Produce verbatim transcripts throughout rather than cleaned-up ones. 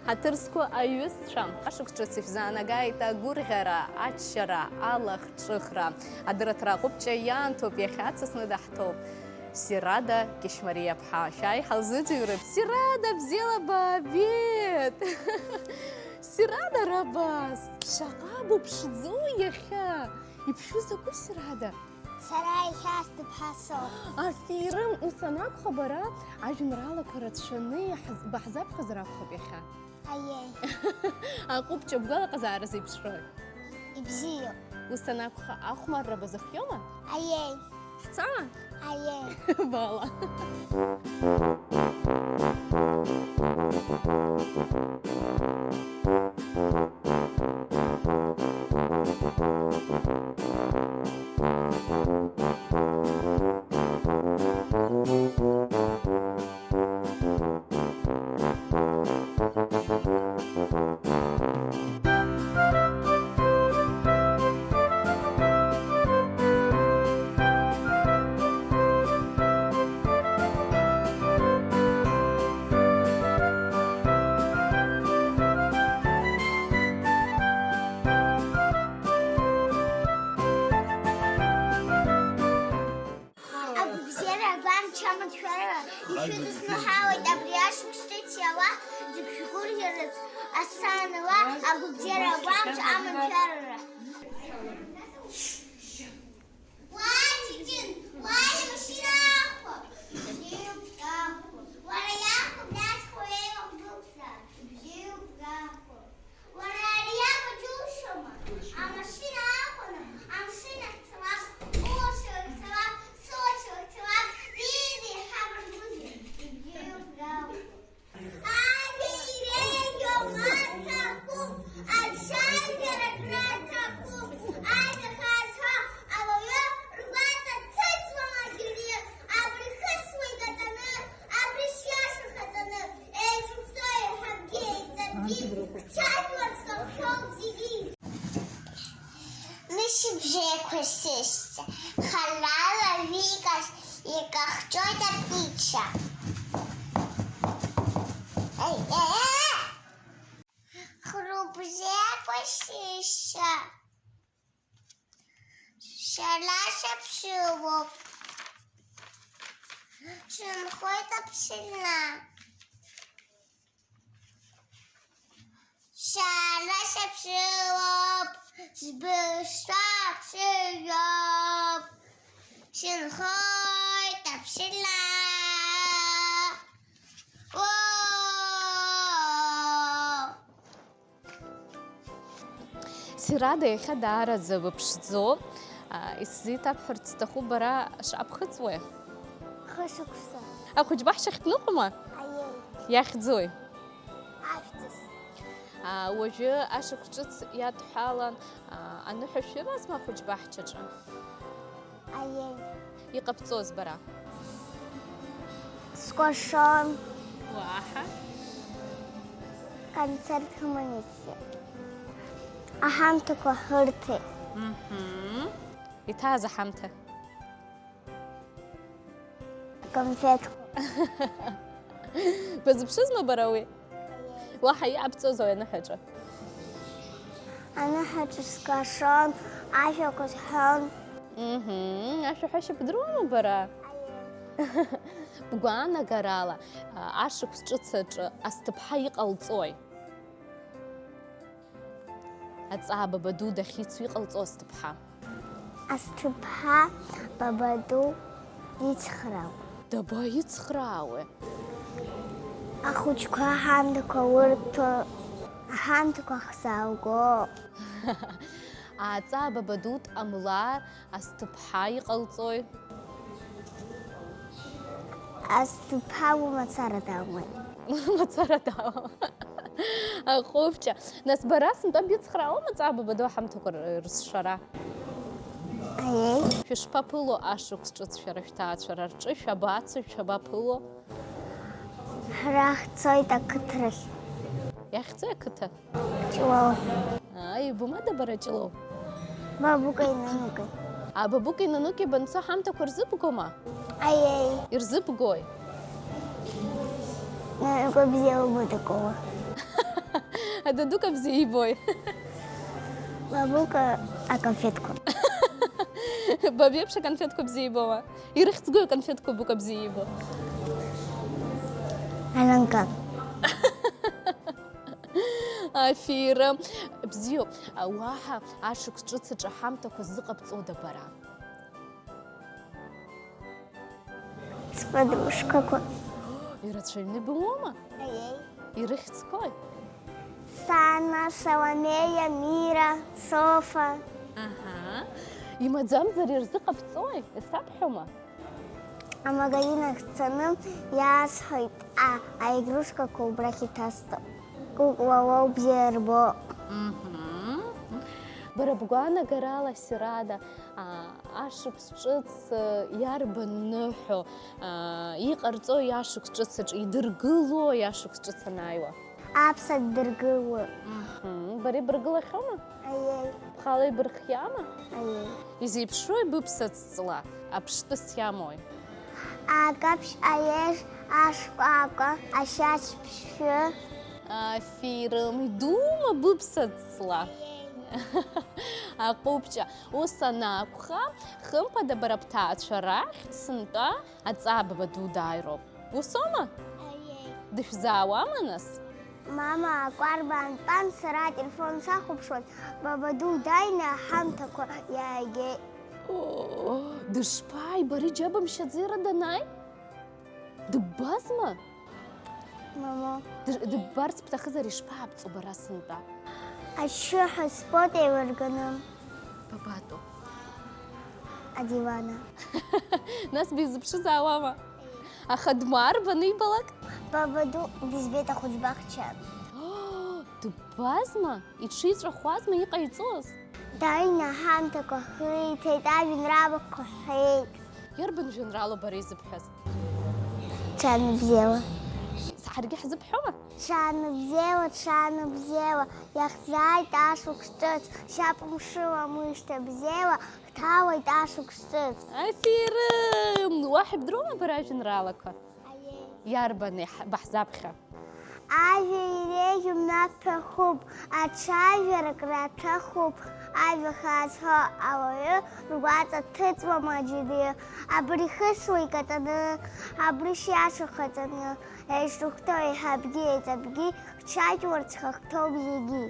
Ҳаҭыр зқәу аҩызцәа, ашықәс ҿыц ишәзаанагааит агәырӷьара, аччара, алахҿыхра. Адырраҭара аҟәыбҷа иаанҭоуп, иахьа ацасны даҳҭоуп Сирада Кьышьмариаԥҳа. Шәааи ҳалзыӡырҩып. Сирада, бзиала баабеит! Сирада Рабаз, шаҟа быԥшӡоу иахьа! Иԥшәу закәи, Сирада? Сара иахьа сҭыԥҳа соуп. Аферым, ус анакәха, бара ажәеинраалақәа рацәаны иаҳз-, баҳзаԥхьозар акәхап иахьа. Аиеи. Аҟәыбҷа бгәалаҟазаара зеиԥшрои? Ибзиоуп. Ус анакәха, ахәмарра базыхиома? Аиеи. Ҳцама? Аиеи. Бала. Агәабзиара агәамч аманшәалара ишәыдысныҳәалоит абри ашықәс ҿыц иауа зықәшәгәырӷьарац асаанала агәабзиара агәамч аманшәалара. Уа, Ҷыҷын, уа, имашьына аахәа! Ибзиоуп, аахәа! Уара иаахәо, бнацхо еилахәгылзаап! Ибзиоуп, аахәа! Уара ари иаба џьушьома? Амашьына аахәаны амшын ахь цалап, Ҟәылшьо ахь цалап, Сочи ахь цалап, иида иҳабаргәузеи? Ибзиоуп, аахәа! Адырҩегьых аҭахуп, аҽаҩгьы ракра аҭахуп, аиҭахаз ҳәа ауаҩы ргәаҵа ҭыҵуама џьаргьы, абри хысуеит атаны, абри сиаша хаҵаны, еиҿуԥсо еиҳабгьы еиҵаргьы, чаҭлар сҭаххьоуп зегьы. Мышыбжеиқәа сышьҭа, харала Вика икахәҷоит аԥиҽа. Е-е-е! Хәрыбжеиқәа сышьҭа, шәара шәаԥшылоуп, шәынхоит аԥсынра. Шәара шәаԥшылоуп, шәбызшәа ԥшьҩуп, шәынхоит аԥсынра. Уоо! Сирада иахьа даараӡа быԥшӡоуп. А, исзеиҭабҳәарц сҭахуп, бара шаԥхыҵуеи? Хышықәса. Ахәыҷбаҳчахь дныҟәома? Аиеи. Иахьӡуи? Ажәҵыс. А, уажәы ашықәс ҿыц иадҳәалан, а, аныҳәа шәымазма ахәыҷбаҳчаҿы? Аиеи. Иҟабҵоз бара? Скәашон. Уаҳа? Концерт ҳаман иахьа. Аҳамҭақәа ҳырҭеит. Мҳм. Иҭааз аҳамҭа? Аконфетқәа. Базыԥшызма бара уи? Уаҳа иҟабҵозои аныҳәаҿы? Аныҳәаҿы скәашон, ашәақәа сҳәон. Мҳм, ашәаҳәашьа бдыруама бара? Аиеи. Бгәаанагарала, а, ашықәс ҿыц аҿы асҭыԥҳа иҟалҵои? Аҵаа бабаду дахьицу иҟалҵо асҭыԥҳа? Асҭыԥҳа бабаду ицхраауеит. Дабаицхраауеи? Ахәыҷқәа аҳамҭақәа урҭо, аҳамҭақәа хзаауго. Аҵаа бабаду дҟамлар, асҭыԥҳа иҟалҵои? Асҭыԥҳа уи мацара дауеит. Мацара дауам. Аҟәыбҷа. Нас бара сынтәа бицхраауама аҵаа бабаду аҳамҭақәа р-, рызшара? Аиеи. Шәышԥаԥыло ашықәс ҿыц шәара шәҭаацәара рҿы, шәабацои, шәабаԥыло? Ҳара ҳцоит ақыҭрахь. Иахьӡи ақыҭа? Ҷлоу. Ааи, ибымада бара Ҷлоу? Бабукеи нанукеи. А, бабукеи нанукеи банцо ҳамҭақәа рзыбгома? Аиеи. Ирзыбгои? Нанука бзиала быдагола. Ададука бзиа ибои? Бабука аконфетқәа. Баб иеиԥш аконфетқәа бзиа ибома? Ирыхьӡгои аконфетқәа Бабука бзиа ибо? Аланка. Афира. Бзиоуп. Уаҳа ашықәс ҿыц аҿы аҳамҭақәа ззыҟабҵода бара? Сподружкақәа. Ирацәаҩны ибымоума? Аиеи. Ирыхьӡқәои? Сана, Саломеиа, Мира, Софа. Аҳа. Имаӡамзар ирзыҟабҵои? Исабҳәома? Амагазин ахь сцаны иаасҳәоит, а, аигрушкақәа убрахь иҭасҵап. Кукла лоуп, бзиа рбо. Мгм. Бара бгәаанагарала, Сирада, а, ашықәс ҿыц, а, иарбан ныҳәо, а, иҟарҵои ашықәс ҿыц аҿы, идыргылои ашықәс ҿыц анааиуа? Аԥса ддыргылоит. Мгм. Бара ибыргылахьоума? Аиеи. Бхала ибырхиама? Аиеи. Изеиԥшрои быԥсаҵ ҵла, аԥштәыс иамои? Акаԥшь, аеж, ашкәакәа, ашьац ԥшшәы. Афирым, идума быԥсаҵ ҵла? Аиеи. Аҟәыбҷа. Ус анакәха, хымԥада бара бҭаацәа рахь сынтәа аҵаа баба ду дааироуп. Усоума? Аиеи. Дышәзаауама, нас? Мама акәарба аантәан, сара ателефон сахәаԥшуан, баба ду дааины аҳамҭақәа иааигеит. Оо, дышԥааи, бара иџьабымшьаӡеи иара данааи? Дыббазма? Мамоу. Дыр-, дыббарц бҭахызар, ишԥаабҵо бара сынтәа? Ашьшьыҳәа сбоит еилырганы. Бабатәу? Адивана. Нас бизыԥшызаауама? Аха дмаарбаны ибалак? Баба ду дызбеит ахәыҷбаҳча. Дыббазма? Иҽиҵәахуазма иҟаиҵоз? Дааины аҳамҭақәа ҳиҭеит, ажәеинраалақәа ҳҳәеит. Иарбан жәеинраала бара изыбҳәаз? Ҽанбзиала. Ҳаргьы ҳзыбҳәома? Ҽанбзиала, ҽанбзиала, иахьзааит ашықәс ҿыц, шьапымшыла мышьҭа бзиала, ҳҭалоит ашықәс ҿыц. Афирым! Уаҳа ибдыруама бара ажәеинраалақәа? Аиеи. Иарбан иаҳ-, баҳзаԥхьа? Ажәа иреиӷьу мҩаԥ ҭахуп, аҽажәарак раҭахуп, ажәа хаа зҳәо ауаҩы ргәаҵа дҭыҵуама џьаргьы? Абри хысуа икатаны, абри шиаша хаҵаны, еишрыхәҭоу еиҳабгьы еиҵбгьы, ҳҽажәлар ҵхахҭоуп зегьы.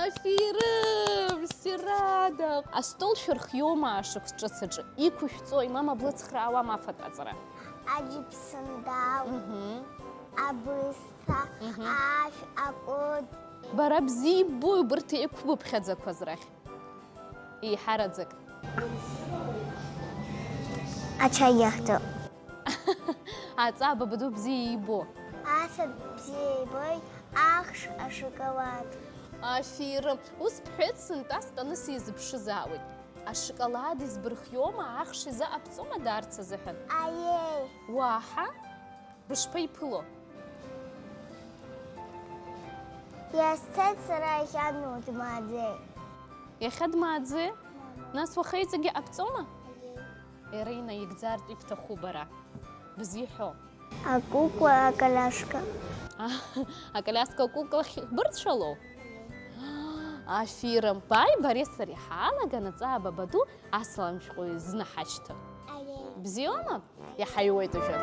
Афирым, Сирада! Астол шәырхиоума ашықәс ҿыц аҿы? Иқәышәҵои, мама блыцхраауама афатә аҵара? Аџьыԥсындал, Мгм. абысҭа, Мгм. ашә, акәыд. Бара бзиа иббои убырҭ еиқәбыԥхьаӡақәаз рахь? Еиҳараӡак. Ачаи иахьӡо. Аҵаа бабаду бзиа ибо. Асаби бзиа ибоит ахш, ашоколад. Афирым, ус бҳәеит, сынтәа стәаны сизыԥшызаауеит. Ашоколад избырхиома, ахш изыҟабҵома даарц азыҳәан? Аиеи. Уаҳа? Бышԥаиԥыло? Иазцеит сара иахьа дмааӡеит. Иахьа дмааӡеи? Мама. Нас уаха иҵегьы ҟабҵома? Аиеи. Иара инаигӡартә ибҭаху бара. Бзиҳәо. Акәыкәа, акалиашка. Акалиаска акәыкәлахь бырцәалоу? Афирым, бааи бареи сареи ҳаалаган аҵаа бабаду асалам шәҟәы изынаҳашьҭып. Аиеи. Бзиоума? Иҳаиуеит уажәы.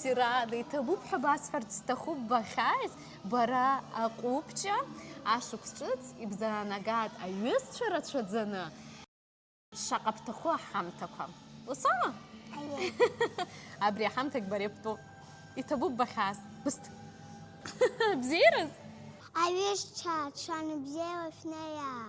Сирада, иҭабуп ҳәа басҳәарц сҭахуп бахьааиз, бара аҟәыбҷа, ашықәс ҿыц ибзаанагааит аҩызцәа рацәаӡаны. Шаҟа бҭаху аҳамҭақәа. Усома? Аиеи. Абри аҳамҭагь бара ибтәуп. Иҭабуп бахьааз. Бысҭ. Бзиараз? Аҩызцәа, ҽанбзиала шәнеиаа.